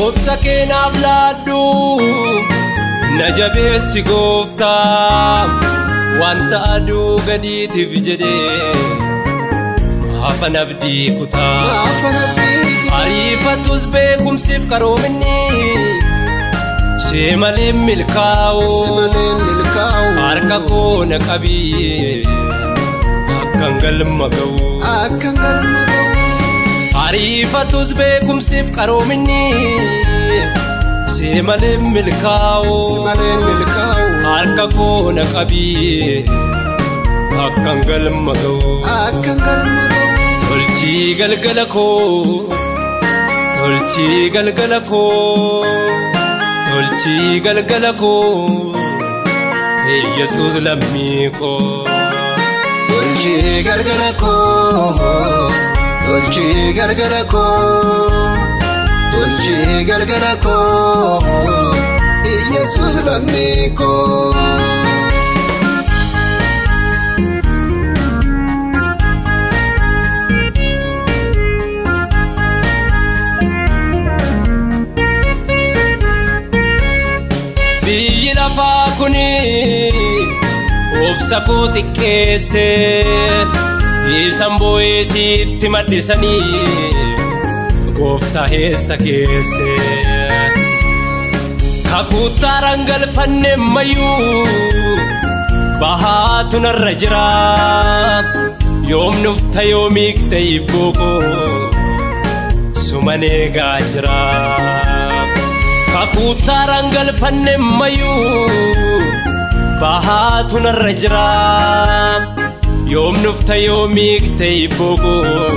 Obsa keenaaf laadhu na jabeessi gooftaa wanta aduu gadiitiif jedhee maafan abdii kutaa. Ariifatus beekumsiif qaroominni si malee milkaa'u harka koo na qabii akkan galma ga'u. Ariifatus beekumsiif qaroominni si malee milkaa'u harka koo na qabii akkan galma ga'u. Tolchii galgala koo, tolchii galgala koo, tolchii galgala koo, Yesuus lammii koo. Tolchii galgala koo, tolchii galgala koo, tolchii galgala koo, Yesuus lammii koo. Biyyi lafaa kuni obsa koo xiqqeesse isaan boo'ee sitti maddisanii gooftaa eessa keesse. Kakuuttaaraan galfanne mayyuu bahaatu narra jira yoom nufta yoomiikte hibboo koo suman eegaa jira. Kakuuttaaraan galfanne mayyuu bahaatu narra jira yoom nufta yoomiikte hibboo koo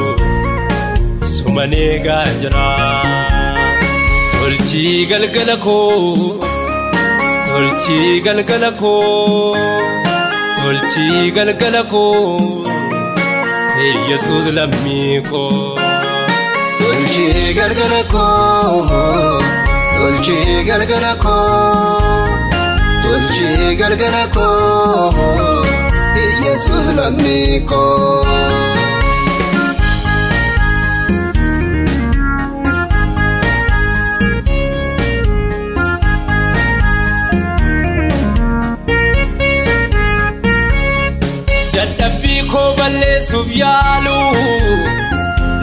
suman eegaa jira. Tolchii galgala koo, tolchii galgala koo, tolchii galgala koo, Yesuus lammii koo. Tolchii galgala koo, tolchii galgala koo, tolchii galgala koo, Yesuus lammii koo. Dadhabbii koo balleessuuf yaalu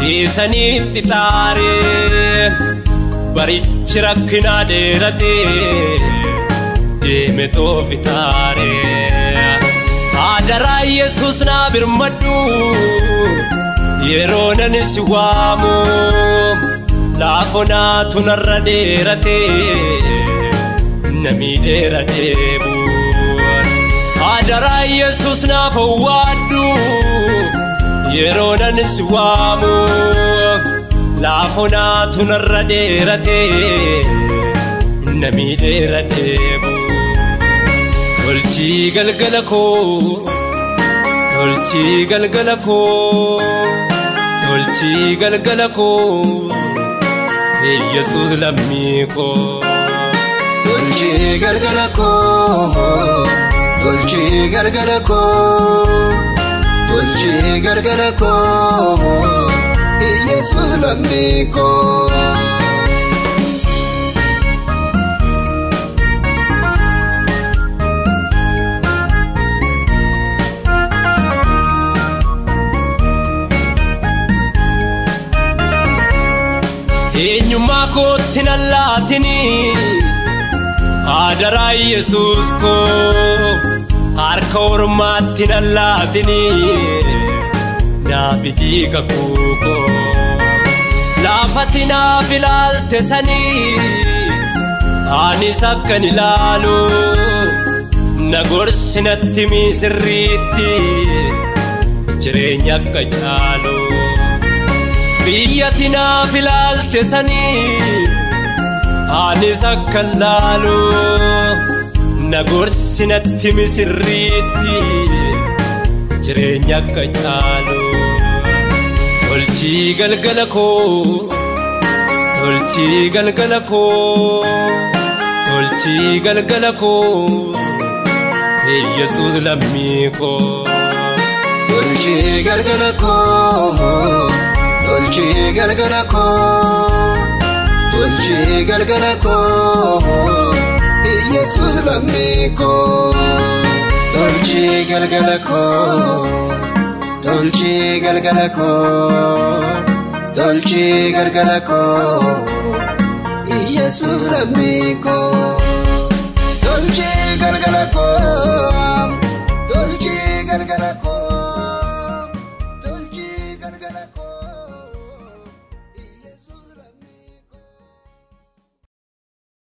dhiisaniitti xaaree barichi rakkinaa dheeratee deeme toofitaaree. Adaraa Yesuus naa birmadhu yeroo nan si waamu laafoo naatu narra dheeratee na miidheera dheebuun. Adaraa Yesuus naaf owwaadhu yeroo nan si waamu laafoo naatu narra dheeratee na miidheera dheebuun. Tolchii galgala koo, tolchii galgala koo, tolchii galgala koo, Yesuus lammii koo. Tolchii galgala koo, tolchii galgala koo, tolchii galgala koo, Yesuus lammii koo. Eenyummaa kootti nan laatinii adaraa Yesuus koo harka ormaatti nan laatinii naaf diiga koo laafatti naaf ilaalte sanii anis akkan ilaalu na gorsi natti misirriitti jireenya akka caalu. Biyyatti naaf ilaalte sanii anis akkan laalu na gorsi natti misirriitti jireenya akka caalu. Tolchii galgala koo, tolchii galgala koo, tolchii galgala koo, Yesuus lammii koo. Tolchii galgala koo, tolchii galgala koo, Tolchii galgala koo, Yesuus lammii koo. Tolchii galgala koo, tolchii galgala koo, tolchii galgala koo, Yesuus lammii koo. Tolchii galgala koo, tolchii galgala koo.